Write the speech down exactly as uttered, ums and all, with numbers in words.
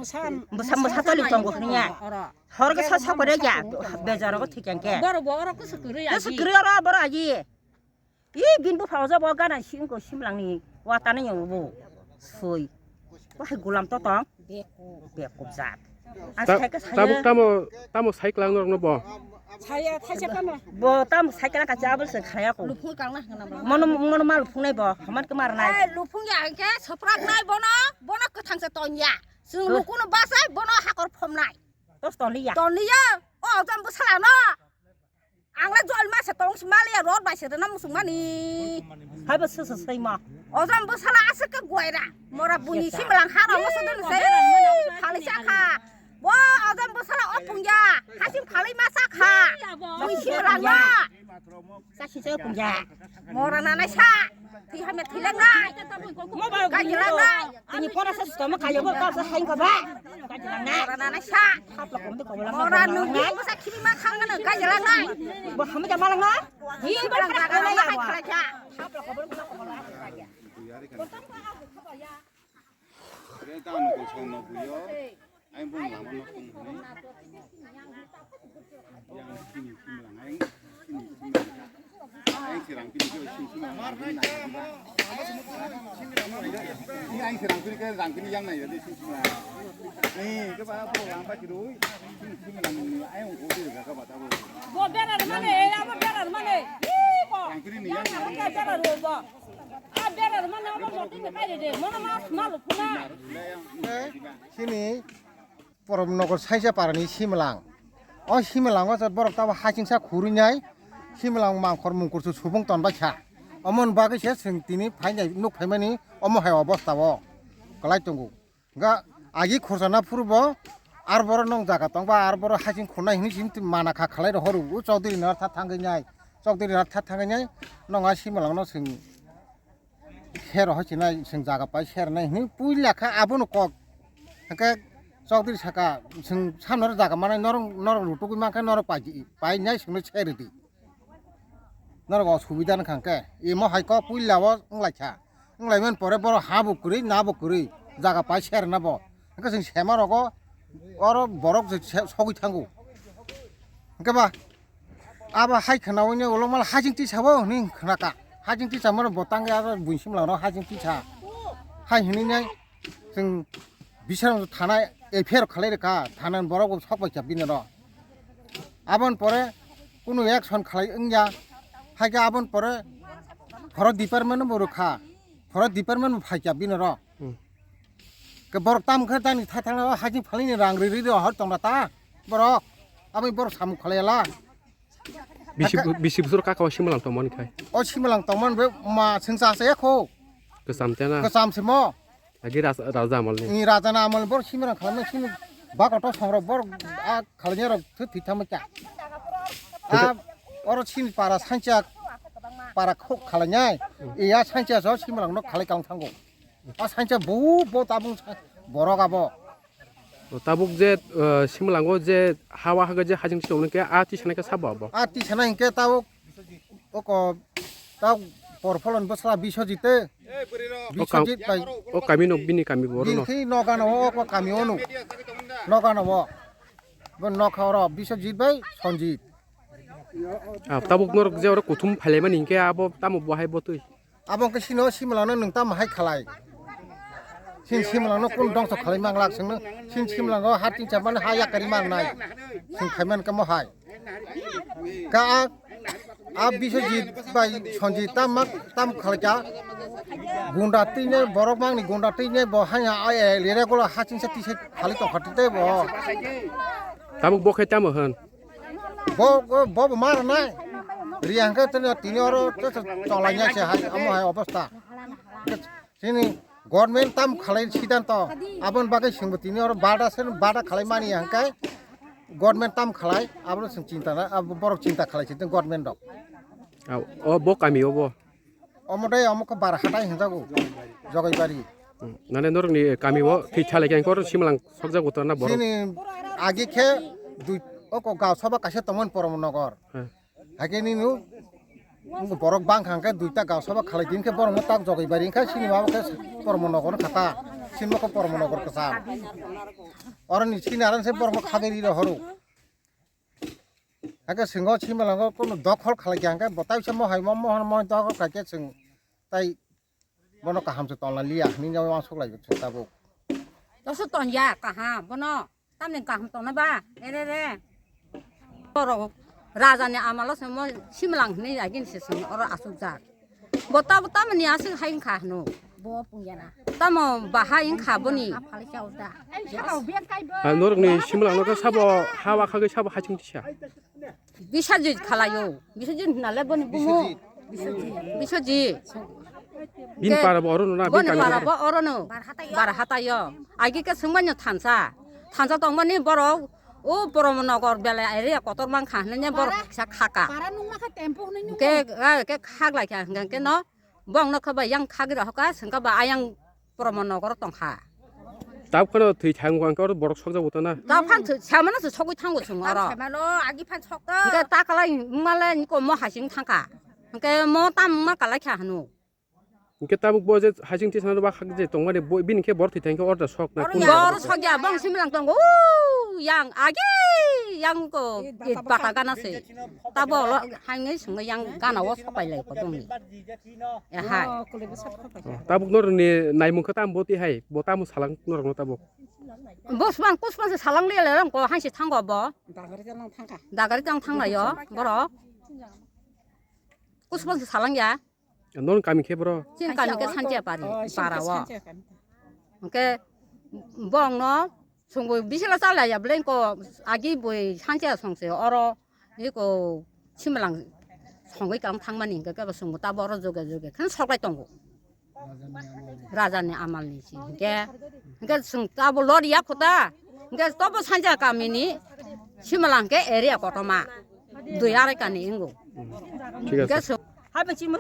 Bwsa, bwsa toli tongo hwnwi ya. Hor khe sa sakore ya, bejaro go thik yang khe. Borok bo oro kusu kwrwi agi. Kusu kwrwi oro borok agi. I bin bupha oja bo gana si wngkha simlangni watani ya bo. Sui. Bo hai gulam to tong. Bekup. Bekup jat. Ang ta-, sai khe tabuk saya. Tamo, tamo sai kwlang norokno bo? Saya thaisa kama. Bo tamo sai kwlang kacha abol se khaya ko. Lupung kangna hwnna bo. Mono, mono ma lupung nai bo. Haman ke mar nai. Eh, lupung ya ke soprak nai bono. Bono kwthang se ton ya. Chwng lukuno basai bono hakor phomnai. Tos tonliya. Tonliya. O jam bwsala no. Ang le jol ma se tong si maliya rot bai se rena musung mani. Hai bo se se sai ma. O jam bwsala aswk ke guaira. Mora buni simlang haro mo se dun se. Phali sa kha. Bo o jam bwsala o pungya. Hasing phali ma sa kha. Buni simlang ma. Sa si se pungya. Mora na nai sa. Thwi hamya thwi lang nai. Mo ba gaji lang nai. Tini pora sa sutama kaya bo ka sa hain ka ba. Gaji lang nai. Mora na nai sa. Hap la kom de ko lang. Mora nung di mo sa khimi ma khang na gaji lang nai. Bo hami ja malang na. Hi ba lang ka na ya ba. Hap la kom de ko lang. Yang sini sini lang, yang sini sini lang. Yang sirang pini ke sini sini lang, arbi nai. Ini yang sirang pini ke rang pini yang nai, jadi sini sini lang. Ini ke ba, apa, yang apa, kiri, sini sini lang, ini, ayang, kopi, gak apa, tahu. Bo berar mane, eh, abo berar mane. Ih, ko. Rang pini ni yang. Yang apa berar, bo. Ah, berar mane, abo motor ni kai de, mane mas malu puna. Sini Porom Nogor saisa parani Simlang. O Simlango se borok tabo hachingsa khurui nai. Simlang mangkhor mungkhor se subung tonbaikha. Omoni bagwi se chwng tini phainai nuk phaimani omo hai obostao kwlai tongo. Ga agi khorsa na phuru bo ar boro nong jaga tongba ar boro haching khurnai hinwi sini mana kha khalai rohoro. O Chaudhary ni artha thangwi nai. Chaudhary ni artha thangwi nai nong a Simlang no chwng Ser ho chinai, chwng jaga pai ser nai hwnwi puila kha abono kok. Hwnkhe Chaudhary saka, chwng samno jaga manai norok, norok rutugwi mankha norok pai, pai nai chwngno ser rwdi. Norok osubida wngkha hwnkhe. Imo hai kok puila o wnglaikha. Wnglaimani pore borok ha bo kwrwi, na bo kwrwi. Jaga pai ser na bo. Hwnkhe chwng sema rogo oro borok se, se, sogwi thango. Hwnkhe ba, Abo hai khwnaui ni ulo mal hajing tisa bo hwnwi khwnaka. Hajing tisa mano bo tangwi abo buini simlano hajing tisa. Hai hwnwi nai chwng Bisramso thana F I R khalai rwkha, thana ni borok bo sok bai kha bini no. Aboni pore kunu action khalai wngya. Hai khe aboni pore forest department bo rwkha. Forest department bo phai kha bini ro. Hmm. Ke borok tam khe tani tha thangna hajing phalini rang ri ri ro hor tongna ta borok. Aboni borok samung khalai la. Bisi, bisi bosor kaka o Simlang tongmani khai. O Simlang tongmani be ma sengsa se kho. Kwcham tena. Kwcham se mo. Agi ras-, raja amolni. Ni raja na amol bor Simlang khalai sini bakoto songrok bor a khalai rok thwi thwi thangma kya. A oro sini para sancha para khok khalai nai. Iya sancha so Simlang no khalai kang thango. A sancha bo bo tabung sa-, borok abo. O tabuk je, eh, Simlango je hawa haga je hajing tisa hwnwi khe a tisa nai khe sabo abo. A tisa nai hwnkhe tabuk oko tabuk porpholon bwsla Biswajit te. O kam-, Biswajit bai. O kami no bini kami bo bini no. Khi nogano o oko kami ono. Nogano o. Bo nokha oro Biswajit bai Sanjit. Ah, tabuk norok je oro kuthum phailaimani hwnkhe abo tamo bo hai botwi. Abo wngkhe sino Simlano nwng tamo hai khalai? Sin Simlano kun dongso khalai manglak singno? Sin Simlango ha tin chamani ha yakari mangnai. Sing khaiman kamo hai. Ka a, a Biswajit bai Sanjit tam mak tam khalai ka. Gunda tine borok mangni gunda tine bo hai a, a, lere gola ha chingsa tise khalai tongkha tite bo. Tabuk bo khe tamo hwn? Bo, bo, bo, bo mar nai. Riya hwnkhe tini, tini oro to, to, cholai nai se hai, amo hai obostha. Chini government tam khalai siddhanto. Aboni bagwi chwngbo tini oro bada se bada khalai mani ya hwnkhe government tam khalai, abono chwng chinta na, abo borok chinta khalai se government rok. Au, o bo kami o bo? Omo dai omo khe bar hatai hinjago, Jogaibari. Hmm. Nane norokni kami o thwi thalai khe kor Simlang sokjago to na borok? Chini agi khe dui, oko gaw soba kaisa tongmani Porom Nogor. He. Hakhe nini borok bang kha khe duita gaw soba khalai din khe borok tak Jogaibari khe sini ma khe Porom Nogor kha ta. Sinmo ko Pormo Nogor kwcham. Oro ni sini aran se borok khagwi ri horo. Hake singo similango kono dokhol khalai kya hake botai se mohai mo mohon mo dokhol khaike sing tai bono kaham se tongna liya hini jao ang sok lai sing tabuk. Toso ton ya kaham bono. Tamni kaham tongna ba, ere re. Borok raja ni amalo se mo simlang hini agin se song oro asuk jak. Bo ta, bo tamni asuk hai wngkha hino. Bo pungyana. Tamo bahai wngkha boni. Aphali chao da. Ha, norok ni simlang no sabo ha wa khagwi sabo haching tisa. Biswajit khalaio. Biswajit hinale boni bumo. Biswajit. Biswajit. Biswajit. Bini para bo orono na, bini boni kami para orono. Bo orono. Bar hataio. Bar hataio. Agi ke sungmanyo thansa. Thansa tongmani borok o Pormo Nogor bela area kotor mang kha hinwi borok kisa khaka. Para nungma kha tempo hinwi nungo. Ke, ke khaglai kha hingke no. Bongno kha ba yang khagwi rok kha sengka ba ayang Pormo Nogor tongkha. Tabuk phano thwi thang wngkha oro borok sokjak bo tana. Tabuk phan thwi samano se sogwi thango chwng oro. Samano agi phan sokto. Hingke ta kalai male niko mo hasing thangkha. Hingke mo tam ma kalai kha hanu. Hingke tabuk bo je hasing tisana ba khak je tongmani bo bini khe borok thwi thangkhe orda sok na. Oro kun ya. Borok sokya bong simlang tongo. Yang agi yang ko bata gana se. Tabo lo hangni sungwi yang gana o sopai lai ko dongni. Ya hai. Oh, tabuk norni naimung khe tam boti hai, bo tamo salang norokno tabuk. Bo swbang kusbang se salang le le rong ko hansi thango bo. Dagari tang thangkha. Dagari tang thanglayo borok. Kusbang se salang ya. Norok kami khe bro. Chin kami khe sanche pari para o. Hingke bongno Songbo bisala chala ya bwlai ko agi bui sanche songse oro iko simlang songwi kang thangmani hingke kebo songbo tabo oro joge joge khen soklai tongo. Raja ni amal ni si hingke hingke song tabo lor ya kota hingke tobo sanche kami ni simlang ke area kotoma dui arai kani ingo. Thik ase. Hingke song hai ba chimo